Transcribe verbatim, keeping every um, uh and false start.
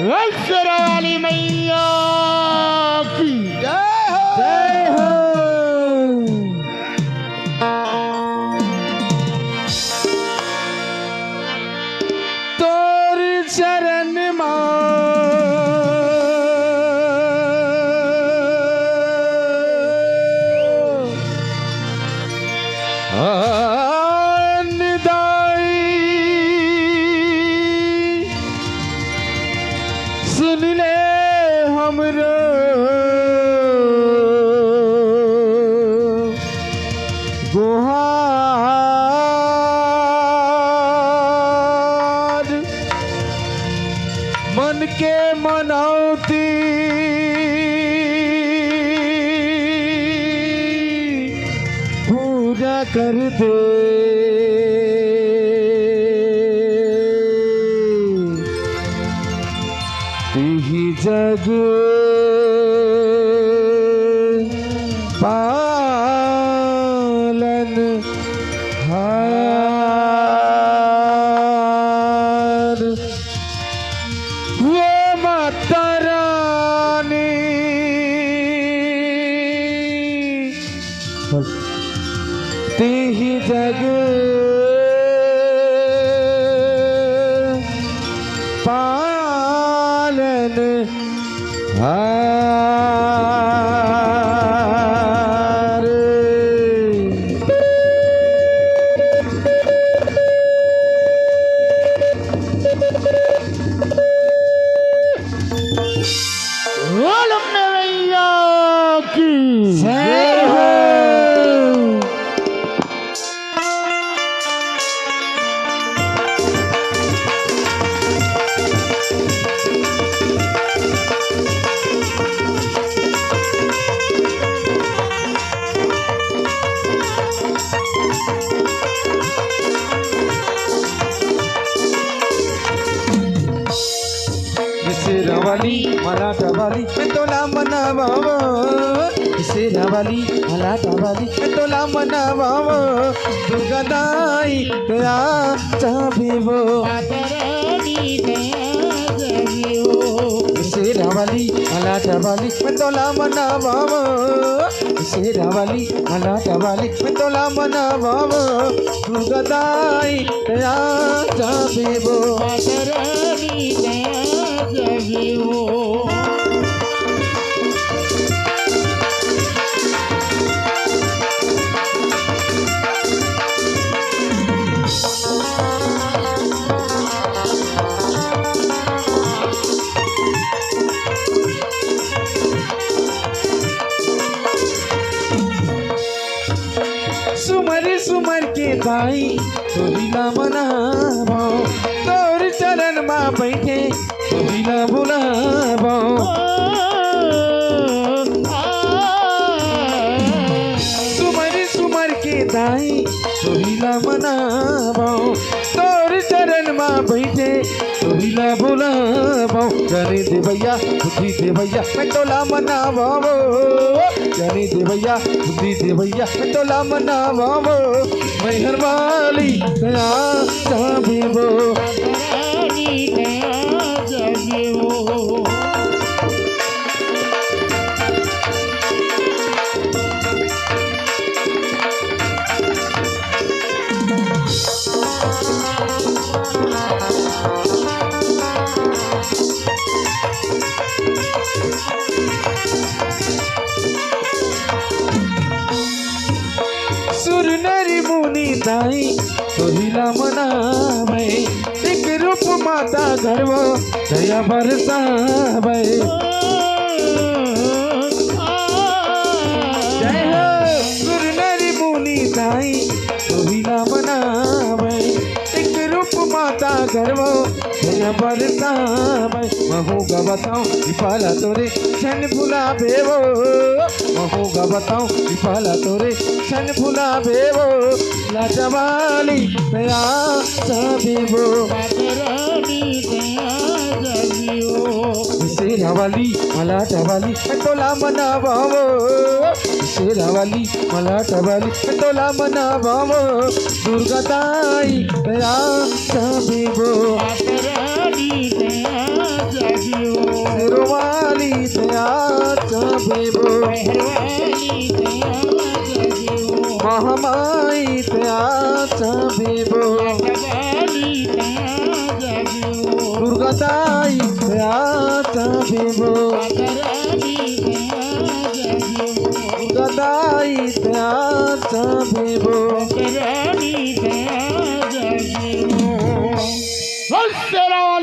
बोल शेरा वाली मैया की जय हो। जय हो। तोर चरण मा अन्न दाई सुन ले हमरो गोहार। मन के मनौती पूरा कर दे। तिही जग पालन हार। वो माता रानी तिही जग पालन हार। बोल अम्बे मैया की जय हो। शेरा वाली, मलाटा वाली, मैं तोला मनावावो। शेरा वाली, मलाटा वाली, मैं तोला मनावावो। दुर्गा दाई, तेरा चाबी वो। शेरा वाली, मलाटा वाली, मैं तोला मनावावो। शेरा वाली, मलाटा वाली, मैं तोला मनावावो। दुर्गा दाई, तेरा चाबी वो। सुमर सुमर के दाई तोहिला मनावो, तोर चरण मा बैठे तोहिला बुलावो। सुमर सुमर के दाई तोहिला मनावो, तोर चरण मा बैठे तोहिला बुलावो। ज्ञानी देवैया, बुद्धि देवैया, मैं तोला मनावावो। ज्ञानी देवैया, बुद्धि देवैया, मैं तोला मनावावो। मैहर वाली दया चाबी वो। सुर नर मुनि दाई तोहिला मनावै, एक रूप माता गर्व दया बरसावै। जय हो। सुर नर मुनि दाई तोहिला मनावै, एक रूप माता गर्व दया बरसावै। महूँ गा बताऊँ कृपाला तोरे छन भुलाबे वो। महूँ गा बताऊँ कृपाला तोरे छन भुलाबे वो। लाजवाली दया चाबे वो। शेरा वाली, मलाटा वाली, मैं तोला मनावावो। शेरा वाली, मलाटा वाली, मैं तोला मनावावो। दुर्गा दाई, दया चाबे वो। भेबो। मेहरबानी तैं आजा भेबो। महामाई तैं आजा भेबो। माता वाली तैं आजा भेबो। दुर्गा दाई तैं आजा भेबो। माता रानी तैं आजा भेबो। दुर्गा दाई तैं आजा भेबो। माता रानी तैं